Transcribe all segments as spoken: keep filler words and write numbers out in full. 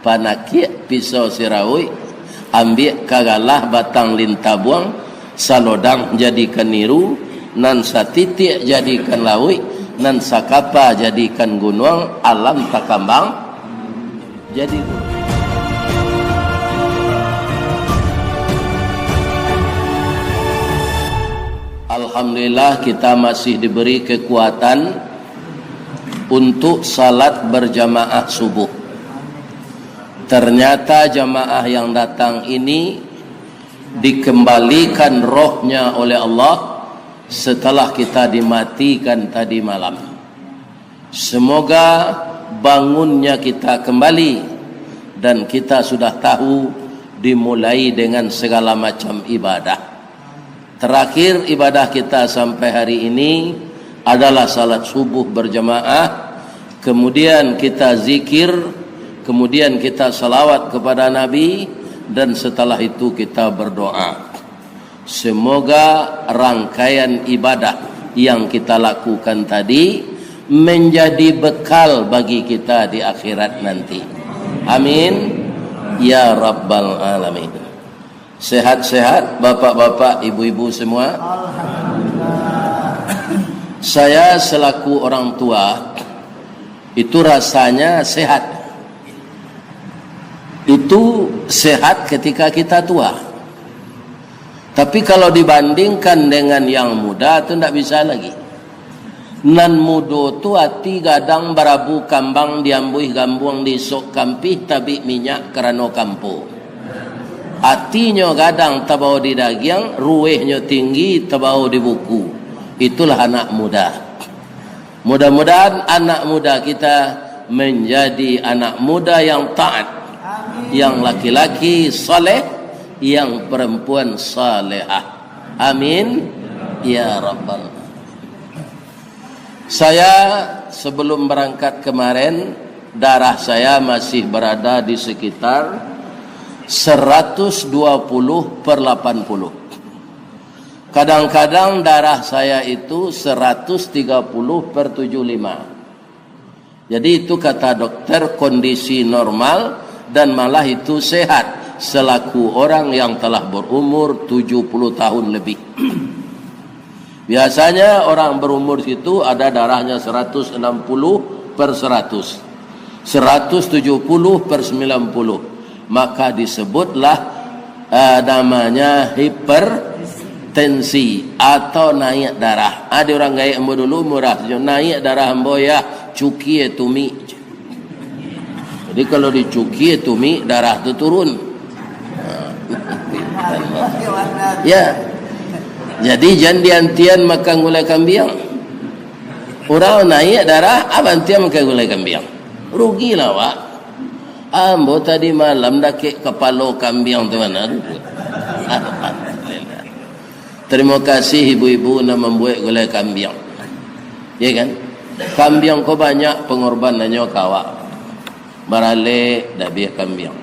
Panakiak pisau sirauik, ambiak ka galah batang lintabuang, salodang jadikan niru, nan satitiak jadikan lauik, nan sakapa jadikan gunuang, alam takambang jadi gunung. Alhamdulillah, kita masih diberi kekuatan untuk salat berjamaah subuh. Ternyata jamaah yang datang ini dikembalikan rohnya oleh Allah setelah kita dimatikan tadi malam. Semoga bangunnya kita kembali dan kita sudah tahu dimulai dengan segala macam ibadah. Terakhir ibadah kita sampai hari ini adalah salat subuh berjamaah, kemudian kita zikir, kemudian kita salawat kepada Nabi, dan setelah itu kita berdoa. Semoga rangkaian ibadah yang kita lakukan tadi menjadi bekal bagi kita di akhirat nanti. Amin ya rabbal alamin. Sehat-sehat, bapak-bapak, ibu-ibu semua? Alhamdulillah. Saya selaku orang tua, itu rasanya sehat. Itu sehat ketika kita tua. Tapi kalau dibandingkan dengan yang muda, tu ndak bisa lagi. Nan mudo tu ati gadang barabu kambang, diambuih gambuang, diisok kampih, tabik minyak karano kampo. Atinyo gadang tabao di dagiang, ruwehnyo tinggi tabao di buku. Itulah anak muda. Mudah-mudahan anak muda kita menjadi anak muda yang taat, yang laki-laki saleh, yang perempuan salehah. Amin ya rabbal. Saya sebelum berangkat kemarin, darah saya masih berada di sekitar seratus dua puluh per lapan puluh. Kadang-kadang darah saya itu seratus tiga puluh per tujuh lima. Jadi itu kata dokter kondisi normal dan malah itu sehat selaku orang yang telah berumur tujuh puluh tahun lebih. Biasanya orang berumur situ ada darahnya seratus enam puluh per seratus, seratus tujuh puluh per sembilan puluh. Maka disebutlah, eh, namanya hipertensi atau naik darah. Ada orang gaek ambo dulu murah sajo, naik darah ambo ya, cukie tumik. Jadi kalau dicukie tumik, darah tu turun. Ya. Jadi jan diantian makan gulai kambiang. Urang naik darah, abang antian makan gulai kambiang. Rugilah awak. Ambo tadi malam dakek kapalo kambiang tu mana tu. Alhamdulillah. Terima kasih ibu-ibu nan mambuek gulai kambiang. Ya kan? Kambiang ko banyak pangorbanannyo ka awak. Baralek dabiah kambiang.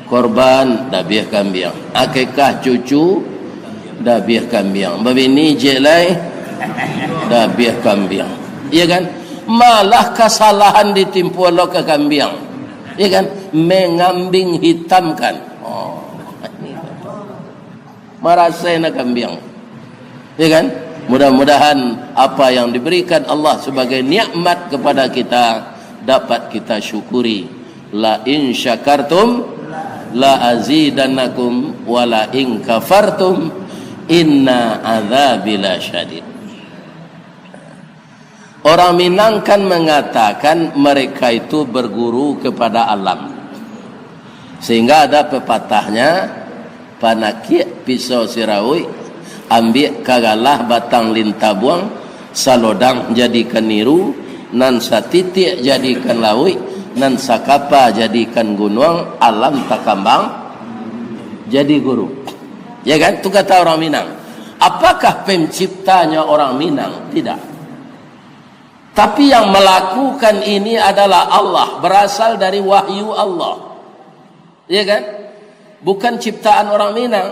Korban dabiah kambiang. Akikah cucu dabiah kambiang. Babini ciek lai dabiah kambiang. Ya kan? Malah kasalahan ditimpo lo ka kambiang. Ya kan? Mengambing hitamkan. Oh. Marasai nak kambiang. Ya kan? Mudah-mudahan apa yang diberikan Allah sebagai nikmat kepada kita dapat kita syukuri. La in syakartum la azidannakum wa la in kafartum inna adzabi lasyadid. Orang Minang kan mengatakan mereka itu berguru kepada alam. Sehingga ada pepatahnya, panakiak pisau sirauik, ambiak ka galah batang lintabuang, salodang jadikan niru, nan satitiak jadikan lauik, nan sakapa jadikan gunuang, alam takambang jadi guru. Ya kan? Itu kata orang Minang. Apakah penciptanya orang Minang? Tidak. Tapi yang melakukan ini adalah Allah, berasal dari wahyu Allah. Ya kan? Bukan ciptaan orang Minang.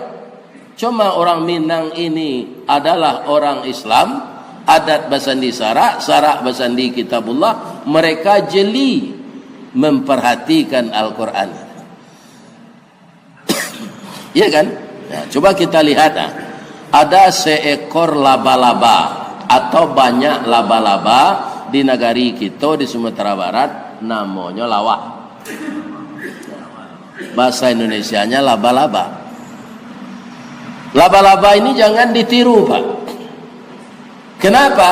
Cuma orang Minang ini adalah orang Islam, adat basandi sarak, sarak basandi kitabullah, mereka jeli memperhatikan Al-Quran. Iya kan? Nah, coba kita lihat, ah. Ada seekor laba-laba atau banyak laba-laba di nagari kito di Sumatera Barat, namonyo lawah. Bahasa Indonesianya laba-laba. Laba-laba ini jangan ditiru, Pak. Kenapa?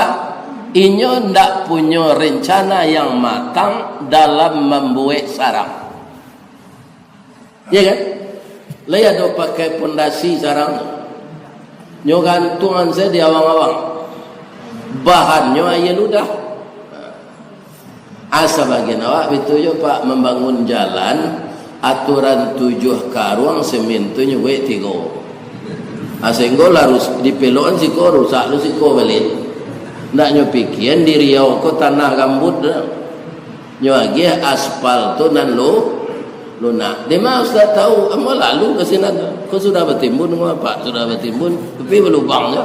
Inyo ndak punyo rencana yang matang dalam mambuek sarang. Iya kan? Lai ado pakai pondasi sarang. Nyo gantuangan sajo di awang-awang. Bahannyo aia ludah. Ah, sabagian awak bitu jo, Pak, mambangun jalan, aturan tujuah karuang, semen tu nyo buek tigo. Ah, sahinggo lah rus-, dipelokan siko, rusak lu siko baliak. Ndak nyo pikian di Riau ko tanah gambut dah. Nyo agiah aspal tu nan lu-, lunak. Dima Ustaz tahu, ambo lalu ka sinan. Ko sudah batimbun, ko apak sudah batimbun, tapi balubang jo.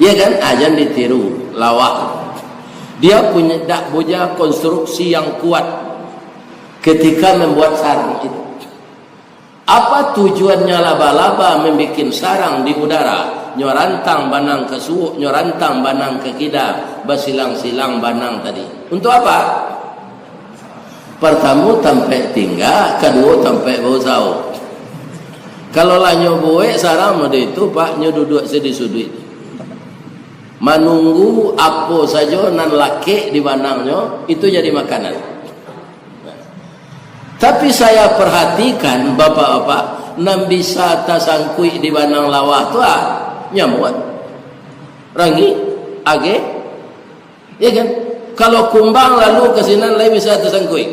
Ya kan? Ah, jan ditiru, lawah. Dia punya, dak punya konstruksi yang kuat ketika membuat sarang itu. Apa tujuannya laba-laba membikin sarang di udara? Nyo rantang banang ka suok, nyo rantang banang ka kida, basilang-silang banang tadi. Untuk apa? Partamo, tampek tingga, kaduo, tampek bausaho. Kalau lah nyo buek sarang model itu, Pak, nyo duduak sajo di suduik. Manunggu apo sajo nan lakek di banangnyo, itu jadi makanan. Tapi saya perhatikan, bapak-bapak, nan bisa tasangkuik di banang lawah tu, ah, nyamuak, rangik, ageh, ya kan? Kalau kumbang lalu ka sinan, lai bisa tasangkuik?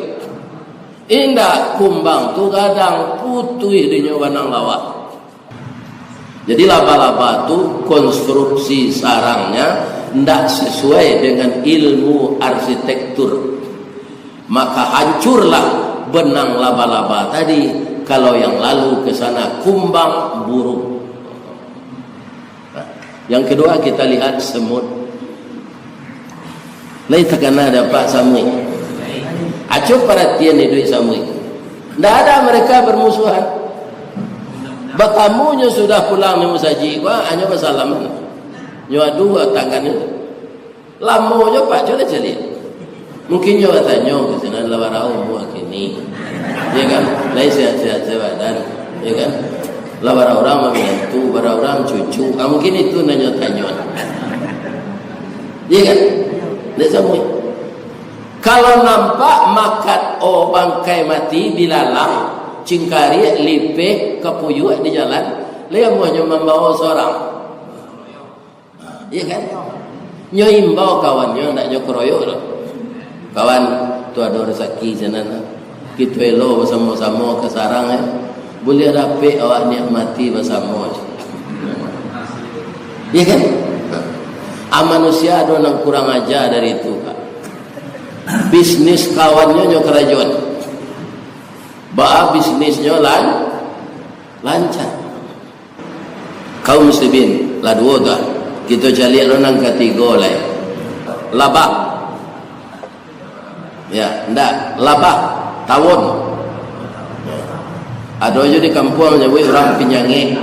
Indak, kumbang tu gadang, putuih dinyo banang lawah. Jadi, laba-laba tu konstruksi sarangnya ndak sesuai dengan ilmu arsitektur. Maka hancurlah benang laba-laba tadi, kalau yang lalu ke sana kumbang buruk. Nah, yang kedua, kita lihat semut. Lai takana dek Apak samuik? Acuah paratian iduik samuik. Ndak ada mereka bermusuhan. Batamunyo sudah pulang di musajik, wah, hanyo basalaman. Nyo adu tangan nyo. Lamo jo, Pak, cubo caliak. Mungkin nyo batanyo ka sinan, lah bara umua kini. Ya kan? Lai sehat-sehat sajo badan. Ya kan? Lah bara urang maminantu, bara urang cucu. Ah, mungkin itu nan nyo tanyo. Ya kan? Ndak samuik. Kalau nampak makat, oh, bangkai mati, bilalang, cingkariak, lipeh, kapuyuak di jalan, lai amuahnyo mambawa surang. Iya kan? Nyo imbau kawannyo, ndak nyo keroyok doh. Kawan, tu ado rasaki sinan lah. Kito elo basamo-samo ka sarang, ya. Buliah dapek awak nikmati basamo. Iya kan? Ah, manusia ado nan kurang aja dari itu, Kak. Bisnis kawannyo nyo karajoan. Baa bisnisnyo lan-, lancar. Kaum muslimin, lah duo tu ah. Kito caliak lo nan katigo lai. Labah. Ya, ndak. Labah. Tawon. Ado jo di kampuang nyabuik urang pinyangek.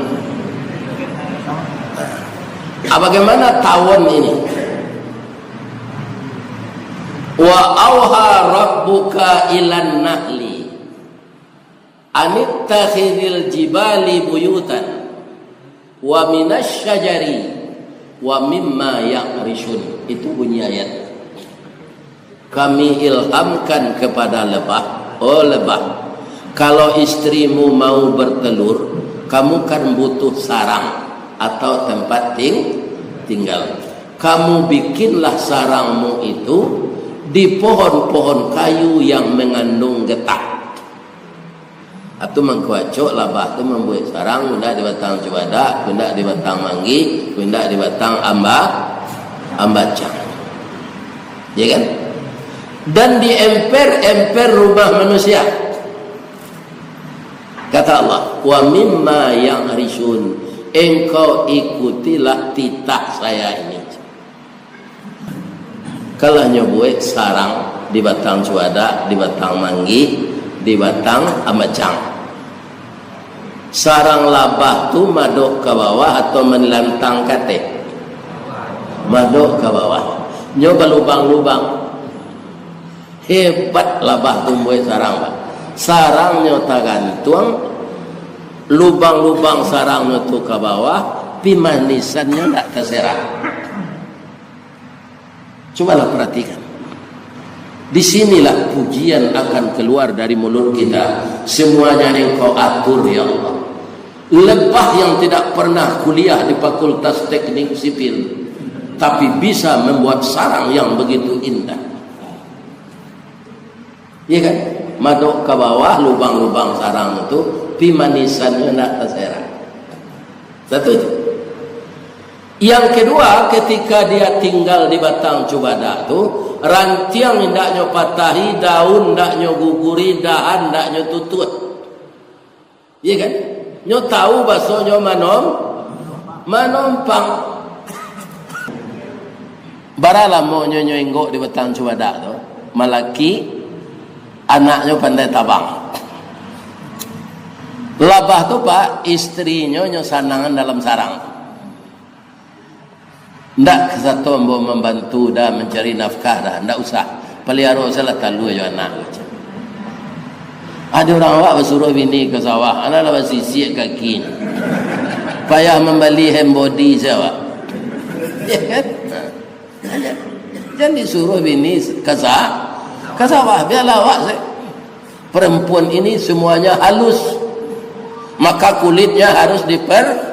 Ah, bagaimana tawon ini? Wa auha rabbuka ilan nahli. Anittakhidhil jibali buyutan, wa minasy syajari, wa mimma ya'risyun. Itu bunyi ayat. Kami ilhamkan kepada lebah, oh lebah, kalau istrimu mau bertelur, kamu kan butuh sarang atau tempat ting-, tinggal. Kamu bikinlah sarangmu itu di pohon-pohon kayu yang mengandung getah. Atu mangko acok labah tu mambuek sarang, indak di batang cubadak, indak di batang manggih, indak di batang amba-, ambacang. Ya kan? Dan di emper-emper rumah manusia. Kata Allah, "Wa mimma ya'risyun." Engkau ikutilah titah saya ini. Kalau nyo buek sarang di batang cubadak, di batang manggih, di batang amacang. Sarang labah tu madok ka bawah atau manlantang ka ateh? Madok ka bawah. Nyo balubang-lubang. Hebat labah tu buek sarang, Pak. Sarangnyo tagantuang, lubang-lubang sarangnyo tu ka bawah, pi manisannyo ndak taserah. Cobalah perhatikan. Di sinilah pujian akan keluar dari mulut kita. Semuanya Engkau atur, ya Allah. Lebah yang tidak pernah kuliah di Fakultas Teknik Sipil, tapi bisa membuat sarang yang begitu indah. Iya kan? Madok ka bawah lubang-lubang sarang tu, pi manisannyo ndak taserah. Satu itu. Yang kedua, ketika dia tinggal di batang cubadak tu, rantiang indaknyo patahi, daun indaknyo guguri, dahan indaknyo tutuah. Iya kan? Nyo tahu basonyo manom-, manompang. Bara lamonyo nyo inggok di batang cubadak tu, malaki, anaknyo pandai tabang. Labah tu, Pak, istrinyo nyo sanangan dalam sarang. Ndak sato ambo mambantu dah mancari nafkah dah, ndak usah. Paliaro salah talua jo anak. Ado urang awak basuruah bini ka sawah, anak lah basisiak kaki. Payah mambali hand body se awak. Ya kan? Jan disuruah bini ka sa-, ka sawah, biarlah awak se. Perempuan ini semuanya halus, maka kulitnya harus diper-,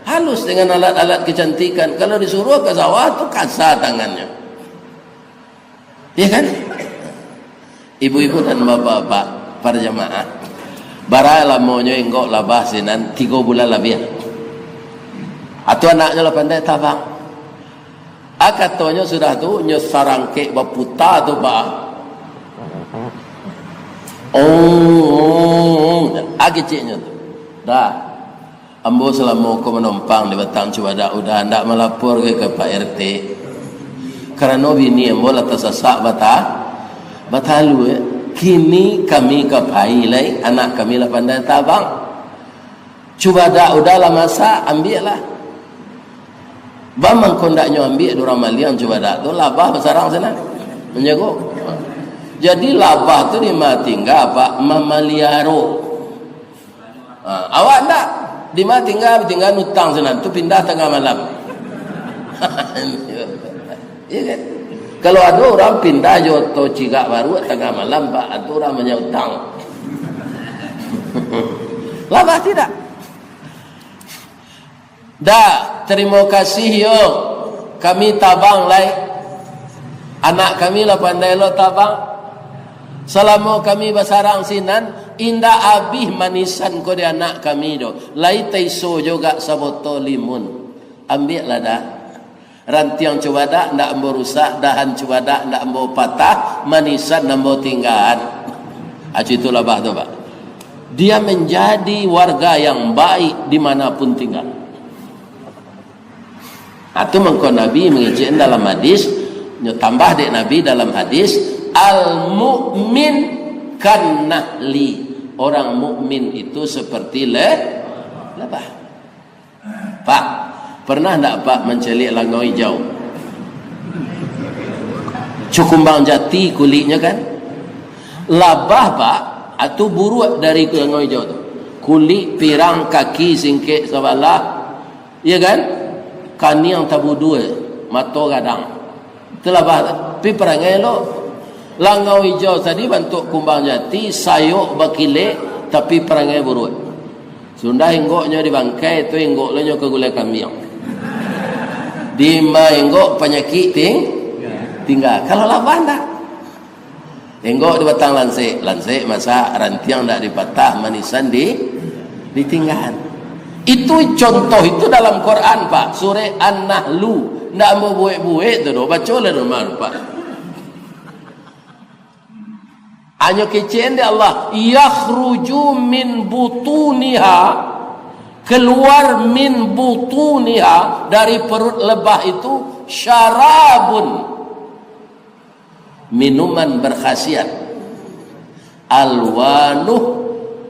halus dengan alat-alat kecantikan. Kalau disuruh ka sawah tu kasa tangannya. Ya kan? Ibu-ibu dan bapak-bapak, para jamaah, bara lamonyo inggok labah sinan, tigo bulan labiah. Atau anaknyo lah pandai tabang. Ah, katonyo sudah tu, nyo sarangkek baputa tu, Pak. Oh, ah, keceknyo tu. Dah. Ambo salamo ko manompang di batang cubadak, udah ndak malapor ka Pak R T. Karano bini ambo lah tasasak bata-, batalua. Kini kami ka pai lai, anak kami lah pandai tabang. Cubadak udah lah masak, ambiaklah. Baa mangko ndaknyo ambiak dek urang maliang cubadak tu, labah basarang sinan, manjago. Jadi labah tu di ma tingga, Pak, mamaliaro. Ha, awak ndak, di ma tingga, tingga utang sinan tu pindah tangah malam. Iya kan? Kalau ado urang pindah jo oto cigak baruak tangah malam, Pak, tu urang banyak utang. Labah tidak? Dah, tarimo kasih yo. Kami tabang lai. Anak kami lah pandai lo tabang. Salamo kami basarang sinan, indak abih manisan ko di anak kami doh. Lai taiso jo gak sabotol limun. Ambiaklah dah. Rantiang cubadak ndak ambo rusak, dahan cubadak ndak ambo patah, manisan ambo tinggaan. Acu itu labah tu, Pak. Dia menjadi warga yang baik di mana pun tinggal. Nah, tu mangko Nabi mangecek dalam hadis, nyo tambah dek Nabi dalam hadis, "Al-mu'min kan-nahli." Orang mukmin itu seperti le-, lebah. Pak, pernah ndak Pak mancaliak langau ijau? Cukumbang jati kuliknyo kan? Labah, Pak, atau buruak dari langau ijau tu. Kulik pirang, kaki singkek sabalah, iya kan? Kaniang tabudua, mato gadang. Itulah bah, tapi parangai elok. Langau ijau tadi bantuak kumbang jati, sayok bakilek, tapi parangai buruak. Sudah inggoknyo di bangkai, tu inggok lo nyo ka gulai kambiang. Di ma inggok panyakik ting-, tingga. Kalau labah ndak? Inggok di batang lansek, lansek masak, rantiang ndak dipatah, manisan di, ditinggaan. Itu contoh itu dalam Quran, Pak. Surah An-Nahlu. Ndak ambo buek-buek tu doh. Bacolah doh, Pak. Hanyo kecek dek Allah, "Yakhruju min butuniha," keluar min butuniha, dari perut lebah itu, "syarabun." Minuman berkhasiat, alwanuh,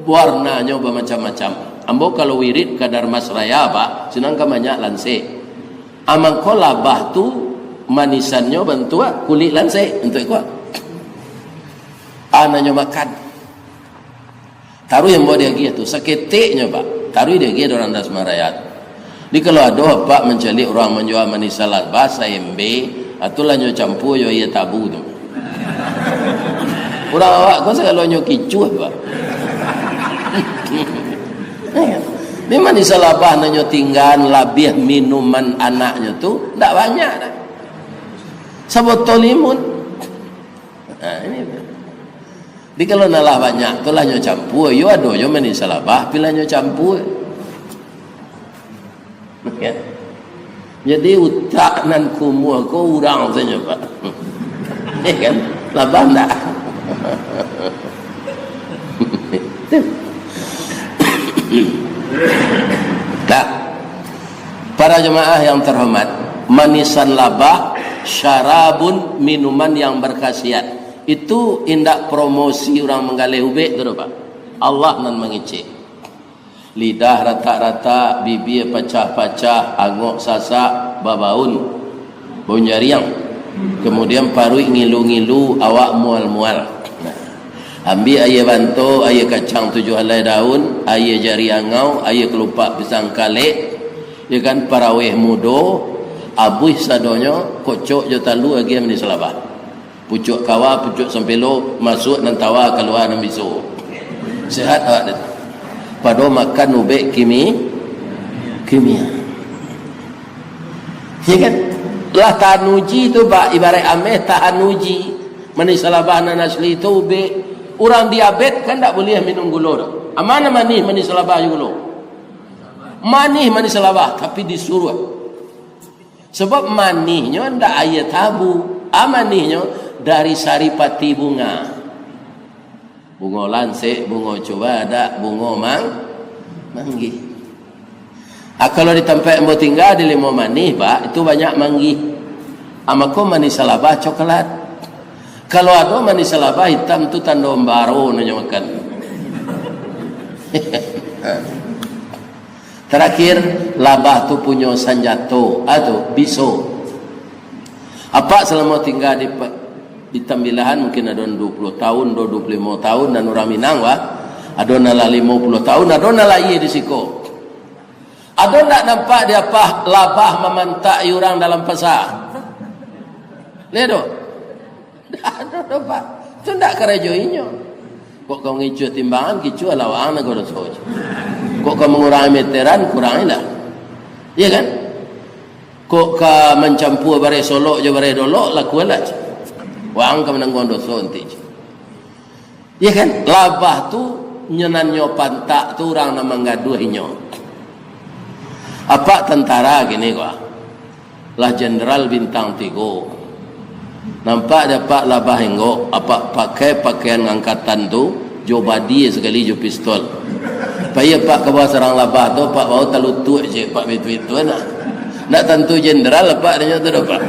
warnanyo bamacam-macam. Ambo kalau wirid ka Darmas Raya, Pak, sinan kan banyak lansek. Amangko labah tu manisannyo bantuak kulik lansek, bantuak iko. Anaknyo makan. Taruih ambo diagiah tu, saketeknyo, Pak. Taruih diagiah dek urang Darmas Raya tu. Jadi, kalau ado Apak mancaliak urang manjua manis salabah, saembe, atulah nyo campua jo aia tabu tu. Urang awak ko sagalonyo kicuah, Pak. Ni manis salabah nan nyo tinggaan labiah minuman anaknyo tu, ndak banyak dah. Sabotol limun. Ha, ini. Jadi, kalau nan lah banyak tu lah nyo campua, yo ado jo manis salabah, tapi lah nyo campua. Ya. Jadi, utak nan kumuah ko urang sajo, Pak. Ya kan? Labah ndak? Nah, para jemaah yang terhormat, manisan labah, syarabun, minuman yang berkhasiat. Itu indak promosi urang manggaleh ubek tu doh, Pak. Allah nan mangecek. Lidah ratak-ratak, bibia pacah-pacah, angok sasak, babaun, baun jariang. Kemudian paruik ngilu-ngilu, awak mual-mual. Ambiak aia banto, aia kacang tujuah alai daun, aia jari angau, aia kelupak pisang kalek, ya kan, paraweh mudo, abuih sadonyo, kocok jo talua, agiah manis salabah. Pucuak kawa, pucuak sampelo, masuak nan tawa, kalua nan biso. Sehat awak tu. Pado makan ubek kimi-, kimia. Ya kan? Lah tahan uji tu, Pak, ibarat ameh tahan uji. Manis salabah nan asli tu ubek. Urang diabet kan ndak buliah minum gulo tu. Aman manih manis salabah jo gulo. Manih manis salabah, tapi disuruah. Sabab manihnyo ndak aia tabu. A manihnyo dari saripati bunga. Bungo lansek, bungo cubadak, bungo mang-, manggih. A, kalau di tampek ambo tingga di Limau Manih, Pak, itu banyak manggih. A, mako manih salabah coklat. Kalau ado manih salabah itam tu tando ambaro nanyo makan. Tarakhir, labah tu punyo sanjato, a tu, biso. Apak salamo tingga di pa-, di Tambilahan, mungkin ado nan duo puluah taun, ado duo puluah limo taun, nan urang Minang, wah. Ado nan lah limo puluah taun, ado nan lahia di siko. Ado ndak nampak di Apak labah mamantak-i urang dalam pasa? Lai ado? Ndak ado doh, Pak. Tu ndak karajo inyo. Kok ka mangicuah timbangan, kicuahlah waang nangko doso. Kok ka mangurangi meteran, kurangilah. Iya kan? Kok ka mancampua bareh solok jo bareh dolok, lakuanlah. Waang ka manangguang doso nanti. Iya kan? Labah tu, nyo nan nyo pantak tu urang nan manggaduah inyo. Apak tantara kini ko, ah. Lah jenderal bintang tigo. Nampak dek Apak labah enggok, Apak pakai pakaian angkatan tu, jo badia sakali jo pistol. Pai Apak ka bawah sarang labah tu, Apak bawa talutuak je, Apak bituik tu, nah. Ndak tantu jenderal Apak nyo tu doh, Pak.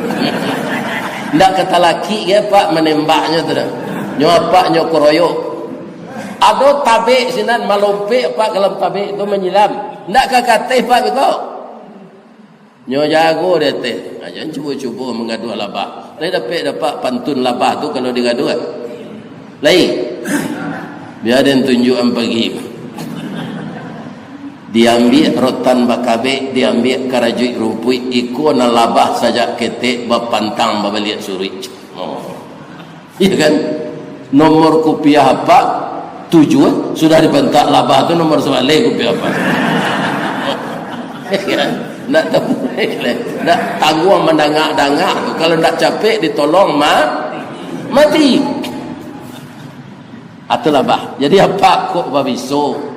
Ndak katalakik ge Apak manembaknyo tu doh. Nyo Apak nyo keroyok. Ado tabek sinan malompek Apak ka dalam tabek tu manyilam. Ndak ka kateh Apak beko. Nyo jago di ateh. Ha, jan cubo-cubo manggaduah labah. Lai dapek Apak pantun labah tu kalau digaduah? Lai. Bia den tunjuakan pagi. Diambiak rotan bakabek, diambiak karajuik rumpuik, iko nan labah sajak ketek bapantang babaliak suruik. Oh. Iya kan? Nomor kupiah Apak tujuh, sudah dipantak labah tu nomor sabaleh kupiah Apak. Iya kan? Ndak tahu, ndak tangguang mandangak-dangak tu. Kalau ndak capek ditolong, ma-, mati. Atulah, bah. Jadi Apak kok babiso?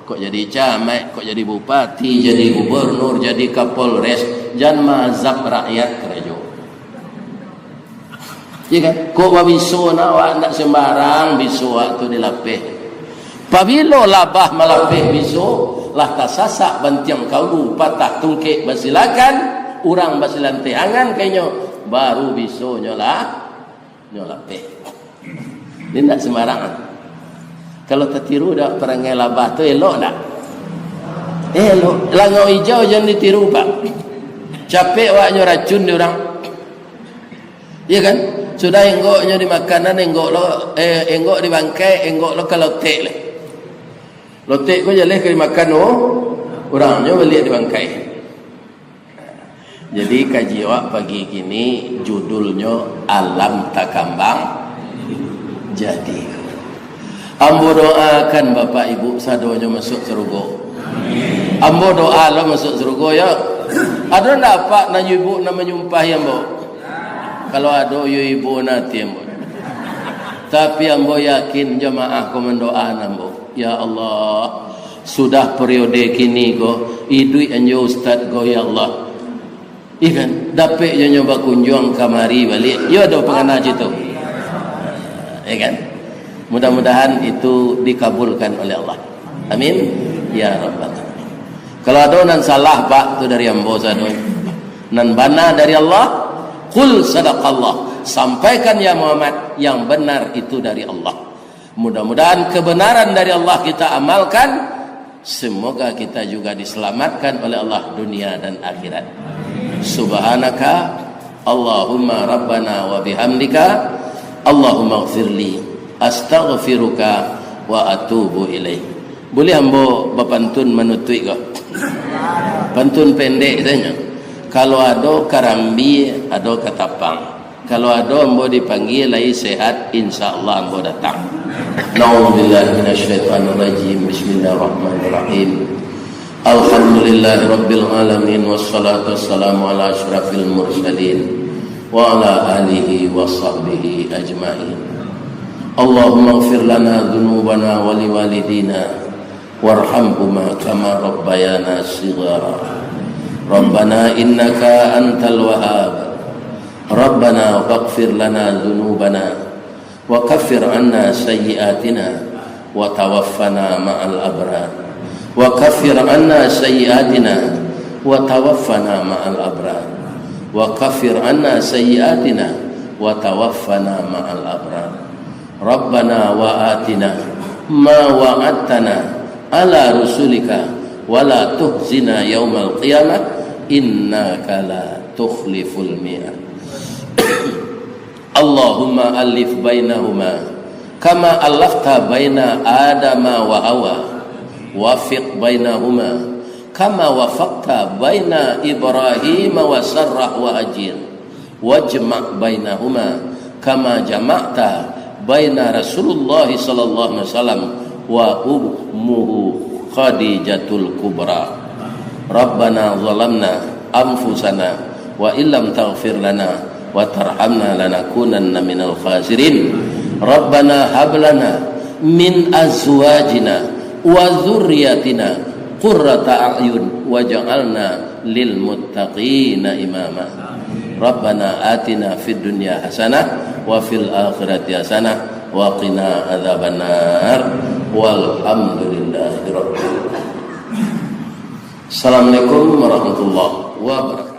Kok jadi camat, kok jadi bupati, jadi gubernur, jadi kapolres, jan maazab rakyat karajo. Iya kan? Kok babiso nah, awak ndak sembarang biso awak tu dilapeh. Pabilo labah malapeh biso, lah tasasak bantiang kaulu, patah tungkek basilakan, urang basilanteh angan ka inyo, baru bisonyo lah Nyo lapeh. Ini ndak sembarangan. Kalau tatiru dak parangai labah tu, elok ndak? Elok. Langau ijau jan ditiru, Pak. Capek awaknyo racun di urang. Iya kan? Sudah enggoknyo di makanan, enggok lo, eh, enggok di bangkai, enggok lo ka lotek lah. Lotek ko jaleh ka dimakan, oh, urangnyo baliak di bangkai. Jadi, kaji awak pagi kini judulnyo Alam Takambang Jadi. Ambo doakan Bapak Ibu sadonyo masuak sarugo. Ambo doa lo masuak sarugo, yo. Ado ndak apak nan ibu nan manyumpahi ambo? Kalau ado, yo ibu nan ati ambo. Tapi ambo yakin jamaah ko mandoakan ambo. Ya Allah, sudah periode kini ko, iduik anjo ustaz ko, ya Allah. Ikan, dapek jo nyo bakunjuang kamari baliak. Yo ado pangana cito. Ikan. Mudah-mudahan itu dikabulkan oleh Allah. Amin. Ya Rabbal Alamin. Kalau ado nan salah, Pak, tu dari ambo sadonyo. Nan bana dari Allah, qul sadaqallah. Sampaikan, ya Muhammad, yang benar itu dari Allah. Mudah-mudahan kebenaran dari Allah kita amalkan. Semoga kita juga diselamatkan oleh Allah dunia dan akhirat. Subhanaka Allahumma Rabbana wa bihamdika, Allahumma gfirli, astaghfiruka wa atubu ilaik. Boleh ambo bapantun manutuik ko? Pantun pendek sajo. Kalau ado karambia, ado katapang. Kalau ado ambo dipanggia lai sehat, insya Allah ambo datang. Na'udzubillahi minasyaitonirrajim. Bismillahirrahmanirrahim. Alhamdulillahirabbil alamin, wassalatu wassalamu ala asyrafil mursalin wa ala alihi wa sahbihi ajmain. Allahumma ighfir lana dzunubana wa liwalidina warhamhuma kama rabbayana shighara. Rabbana innaka antal wahhab. Rabbana faghfir lana dzunubana wa kaffir anna sayyi'atina wa tawaffana ma'al abrar. Wa kaffir anna sayyi'atina wa tawaffana ma'al abrar. Wa kaffir anna sayyi'atina wa tawaffana ma'al abrar. Rabbana wa atina ma wa'adtana ala rusulika wa la tuhzina yaumal qiyamah innaka la tukhliful mi'ad. Allahumma allif bainahuma kama allafta baina Adama wa Hawa. Wafiq bainahuma kama wafaqta baina Ibrahim wa Sarah wa Hajir. Wajma' bainahuma kama jama'ta baina Rasulullah sallallahu alaihi wasallam wa ummuhu Khadijatul Kubra. Rabbana zalamna anfusana wa illam taghfir lana wa tarhamna lanakunanna minal khasirin. Rabbana hab lana min azwajina wa dzurriyyatina qurrata a'yun waj'alna lil muttaqina imama. Rabbana atina fid dunya hasanah wa fil akhirati hasanah wa qina adzabannar. Walhamdulillahi rabbil alamin. Assalamualaikum warahmatullahi wabarakatuh.